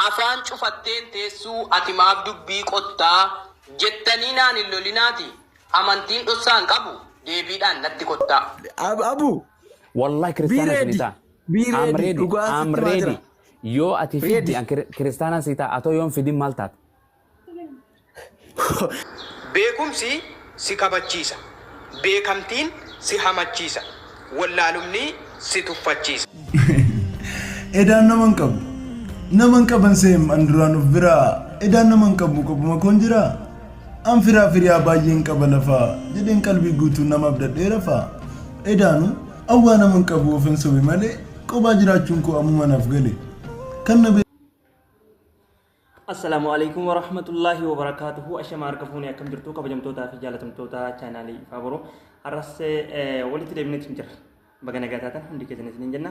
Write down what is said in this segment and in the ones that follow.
Afaan cufatteen teessuu ati maaf dubbii qottaa jettanii naan hin lolinaati amantiin dhossaa hin qabu deebiidhaan natti kottaa. Abu, Wallahi be kiristaana isin ready. ta'a. Be I'm ready. ready. Dhugaa I'm sitti himaa ready. jira. Yoo ati fidde Ready. an kiristaana si ta'a. Atoo yoon fidin maal taata? Beekumsi si kabachiisa. Beekamtiin si hamachiisa. Wallaalumni si tuffachiisa. Edaan nama hin qabu. Nama hin qaban seem an duraan of biraa. Edaan nama hin qabu qobuma koon jira. An firaa firiyaa baay'een qaba lafaa jedheen qalbii guutuun nama abdadhee rafaa. Edaanu an waa nama hin qabu ofin sobe malee qobaa jiraachuun koo ammuma naaf gale. Kan na Assalaamu alaikum warahmatullaahi wabarakaatuhu. Ashama harka fuunee, akkam jirtu kabajamtootaa fi jaalatamtoota chaanaalii Ifaa Boruu? Har'as walitti deebineetu jira. Baga nagaa taatan hundi keessan isiniin jenna.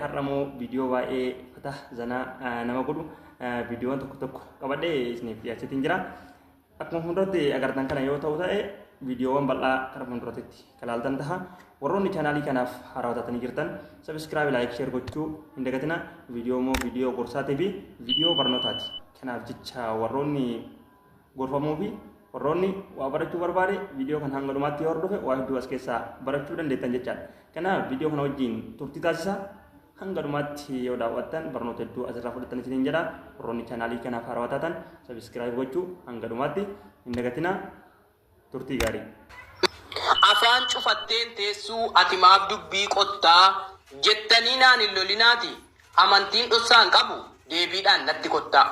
Har'a immoo viidiyoo baay'ee fatah zanaa nama godhu viidiyoowwan tokko tokko qabadhee isiniif dhiyaachaa jira. Akkuma fuulduratti agartan kana yoo ta'u ta'e, viidiyoowwan bal'aa kara fuulduratti kalaaltan taha. Warroonni chaanaalii kanaaf haarawaa taatanii jirtan subscribe, like, share gochuu hin dagatina. Viidiyoo immoo viidiyoo gorsaatii fi viidiyoo barnootaati. Kanaaf jecha warroonni gorfamuu fi warroonni waa barachuu barbaade viidiyoo kan hanga dhumaatti yoo hordofe waa hedduu as keessaa barachuu dandeettan jechaadha. Kanaaf viidiyoo kana wajjin turtii taasisa. Hanga dhumaatti yoo daawwattan barnoota hedduu asirraa fudhattan isiniin jedha. Warroonni chaanaalii kanaaf haarawaa taatan subscribe gochuu hanga dhumaatti hin dagatina. Turtii gaarii. Afaan cufatteen teessuu ati maaf dubbii qottaa jettanii naan hin lolinaati amantiin dhossaa hin qabu deebiidhaan natti kottaa.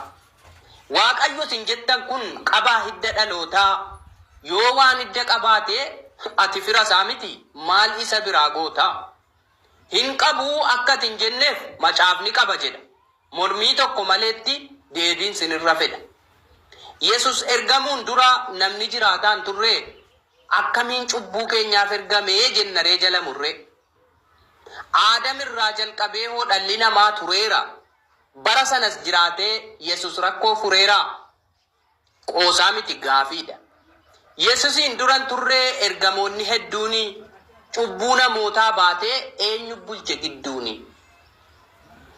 Waaqayyo isin jettan kun qabaa hidda dhalootaa? Yoo waan hidda qabaate ati fira isaa miti maal isa biraa goota? Hin qabuu akka ati hin jenneef macaafni qaba jedha. Mormii tokko maleetti deebiin sinirra fedha. Yesus ergamuun dura namni jiraataa hin turree? Akkamiin cubbuu keenyaaf ergamee jennaree jala murree? Aadam irraa jalqabee hoo dhalli namaa tureera. Bara sanas jiraatee Yesus rakkoo fureeraa? Qoosaa miti gaafiidha. Yesusiin dura hin turree ergamoonni hedduuni? Cubbuu namootaa baatee eenyu bulche gidduuni?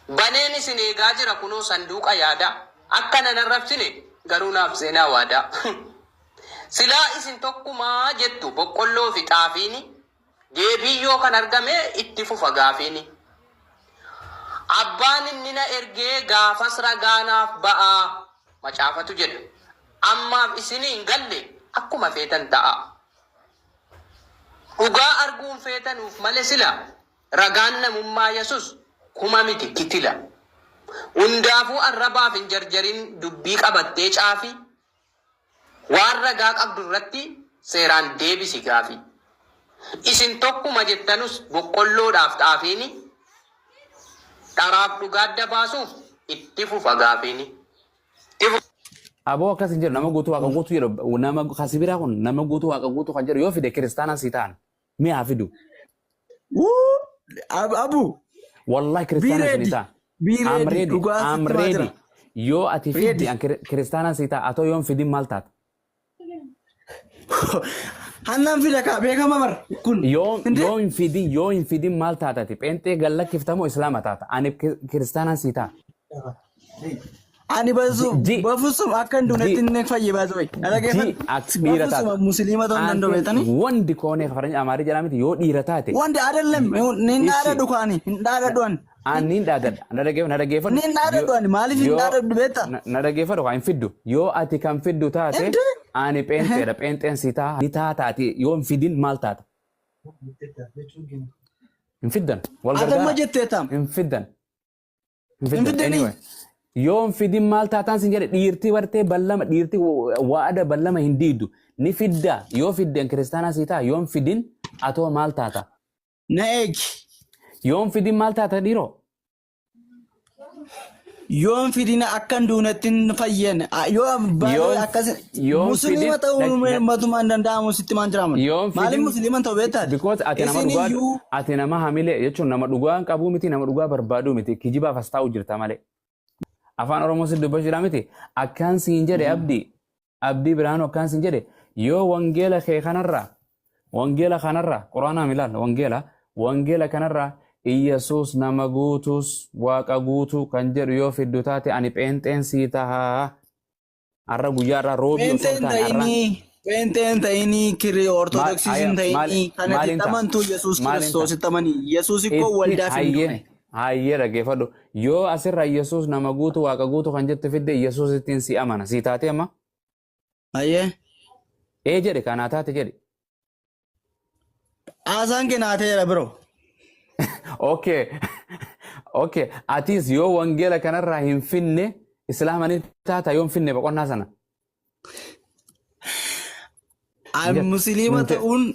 Baneen isin eegaa jira kunoo sanduuqa yaadaa. Akka nan arrabsine garuu naaf seenaa waadaa. Silaa isin tokkumaa jettu boqqolloo fi xaafiini. Deebiin yoo kan argame itti fufa gaafiini. Abbaan inni na ergee gaafas ragaa naaf ba'aa macaafatu jedha. Ammaaf isinii hin galle, akkuma feetan ta'aa. Dhugaa arguun feetanuuf male sila ragaan namummaa Yesus kuma miti kitila. Hundaafuu arrabaaf hin jarjarin, dubbii qabattee caafi. Waan ragaa qabdu irratti seeraan deebisi gaafii. Isin tokkuma jettanus boqqolloodhaaf xaafiini, dharaaf dhugaa adda baasuuf itti fufa gaafiini. Itti fufa. Aboo, akkas hin jedhu. Nama guutuu waaqa guutuu jedhu, nama kasi biraa kun nama guutuu waaqa guutuu kan jedhu yoo fide kiristaanaa sii ta'an mee haa fidu. Wuu! Abu, Wallahi be kiristaana isin ready. ta'a. Be I'm ready. ready. Dhugaa I'm sitti himaa ready. jira. Yoo ati fidde Ready. an kiristaanaa sii ta'a. Atoo yoon fidin maal taata? Hannaan fida kaa beekama bar kun. Yoo Inde? yoo hin fidin maal taata ati? Pheenxee gallakkiftamoo islaama taata? Ani kiristaanaa sii ta'a. Ani basu Ji bafusum akka hin duunetti ji inni fayye baasuu wayi. Ji Dhaggeeffadhu. ati dhiira taata. Bafusum musliima ta'uu hin danda'u Anteen beektanii? wandi koonee faranji amaarii jedhaa miti, yoo dhiira taate. Wanti adallam hin Ishi. dhaadadhu kaani, hin dhaadadhu ani. Ani hin dhaadadha. Na dhaggeeffadhu. Na dhaggeeffadhu. Hin dhaadadhu ani, maaliif hin Yoo dhaadadhu beektaa? Na dhaggeeffadhu, kan hin fiddu. Yoo ati kan fiddu taate Inde? ani pheenxeedha. Pheenxeen si ta'a. Ni taataati, yoo hin fidin maal taata? Hin fiddan. Wal Atamma gargaara. jettee taam. Hin fiddan. Hin Hin fiddan. fiddanii? Anyway. Yoo hin fidin maal taataan sin jedhe? Dhiirti bartee ballama, dhiirti waada ballama hin diidu. Ni fidda. Yoo fidden kiristaanaa si ta'a. Yoo hin fidin atoo maal taata? Na eegi. Yoo hin fidin maal taata, dhiiroo? Yoon fidina akka hin duunetti hin fayyen. Yoo baay'ee akkas Yoo hin musliima fidin ta'uu matumaa hin danda'amu, sitti maan jiraaman. Yoo hin Maaliif fidin musliima ta'u beektaati? Because ati nama Isin dhugaa iyyuu ati nama hamilee jechuun nama dhugaa hin qabuu miti, nama dhugaa barbaaduu miti, kijibaaf as taa'u jirta malee. Afaan Oromoo si dubbachuudha miti. Akkaan siin jedhe, Abdii Biraanuu, akkaan siin jedhe, yoo wangeela kee kanarraa, wangeela kanarraa, quraanaa milaal, wangeela kanarraa Iyyasuus nama guutuus waaqa guutuu kan jedhu yoo fiddu taate ani pheenxeen sii tahaa. Har'a guyyaa irraa roobii osoo hin Pheenxeen taane har'a ta'inii pheenxeen ta'inii kiri ortodoksiis hin ta'inii kan ati maaliin ta'a? amantu Yesuus Maaliin ta'a? Kiristoositti amani. Yesuus ikkoo Itti waldaaf hin hayyee duune. hayyee dhaggeeffadhu. Yoo asirra Yesuus nama guutuu waaqa guutuu kan jettu fidde Yesuus ittiin si amana. Si taatee amma? Hayyee. Ee jedhe kanaa taate jedhe. Haasaan kee naa ta'eera biroo. Okay. Okay. Atis yoo wangeela kanarraa hin finne islaama ni taata yoo hin finne boqonnaa sana. Ani musliima Hin jedhu. ta'uun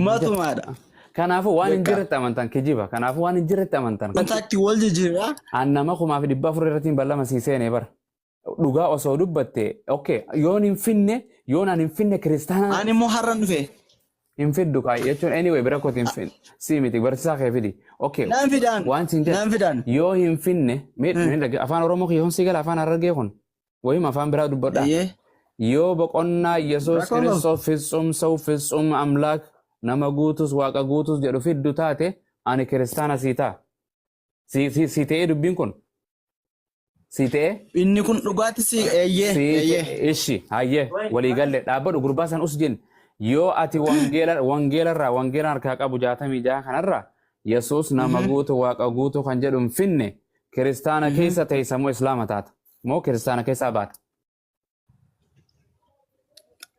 matumaadha. Kanaafuu waan hin Beekaa. jirretti amantan kijiba. Kanaafuu waan hin jirretti amantan. Amantaatti wal jijjiirraa. An nama 1400 irratti hin ballama sii seenee bara. Dhugaa osoo dubbatte okay yoon hin finne yoon an hin finne kiristaana Ani immoo har'an dhufe. hin fiddu kaa jechuun anyway bira kooti hin finne sii miti barsiisaa kee fidi. Okay. Naan fidaan. Waan siin jedhu Naan fidaan. yoo hin finne mee mee afaan Oromoo kiyyoon sii gala afaan Harargee kun wayim afaan biraa dubbadhaa. Eeyyee. Yoo boqonnaa Yesuus Rakkoo qabu. Kiristoos ፍጹም ሰው ፍጹም አምላክ nama guutus waaqa guutus jedhu fiddu taate ani kiristaana sii ta'a. Si ta'ee dubbiin kun si ta'ee Inni kun dhugaatti si eeyyee si eeyyee. ta'e ishi hayyee walii galle dhaabbadhu gurbaa san us jenni yoo ati wangeela wangeelarraa wangeela harkaa qabu 66 kanarraa Yesuus nama guutu waaqa guutu kan jedhu hin finne kiristaana keessa teessa moo islaama taata moo kiristaana keessaa baata?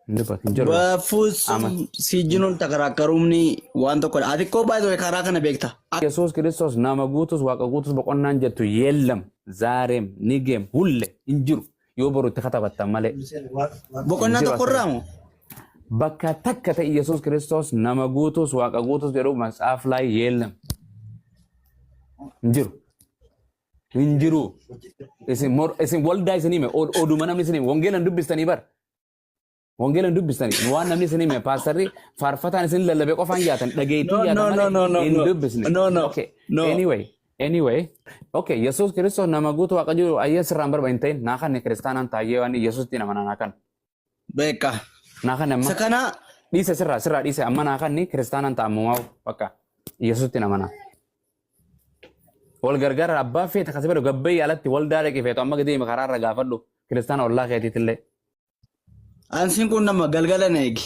Hin dubbatu hin jiru. በፍጹም ሲጅኑን ተከራከሩምኒ waan tokkodha. Ati koo baay'ee karaa kana beekta. Yesuus Kiristoos nama guutus waaqa guutus boqonnaan jettu የለም ዛሬም ንጌም ሁሌ hin jiru yoo boru itti katabattan malee. Boqonnaa Hin jiru tokkorraa moo? Bakka takka ta'e Yesuus Kiristoos nama guutus waaqa guutus jedhu መጽሐፍ ላይ የለም hin jiru. Hin jiru. Isin waldaa isin hime oduma namni isin hime wangeela hin dubbistanii bar. Wangeela hin dubbistanii waan namni isin hime paastarri faarfataan isin lallabe qofaan yaatan dhageettii No, yaatan no, no, malee no, no, hin no. dubbisne. No, no, Okay. no. Anyway, anyway, okay, Yesuus Kiristoos nama guutuu waaqa jiru ayyee sirraan barba hin ta'in naa kanne kiristaanaan taayyee waan Yesuusitti nama naa kan. Beeka. Naa kanne amma Isa kana dhiise sirraa sirraa dhiise amma naa kanni kiristaanaan ta'ammumaa bakka Yesuusitti nama naa. Wal gargaara abbaa feeta kasi fedhu gabbayyi alatti waldaa dhaqi feetu amma deemi karaarra gaafadhu kiristaana ollaa keetiitillee. Ansiin kun nama galgala na eegi.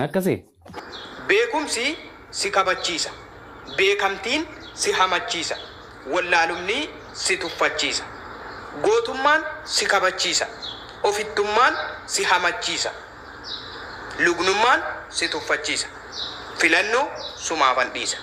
Akkasii. Beekumsi si kabachiisa. Beekamtiin si hamachiisa. Wallaalumni si tuffachiisa. Gootummaan si kabachiisa. Ofittummaan si hamachiisa. Lugnummaan si tuffachiisa. Filannoo sumaafan dhiisa.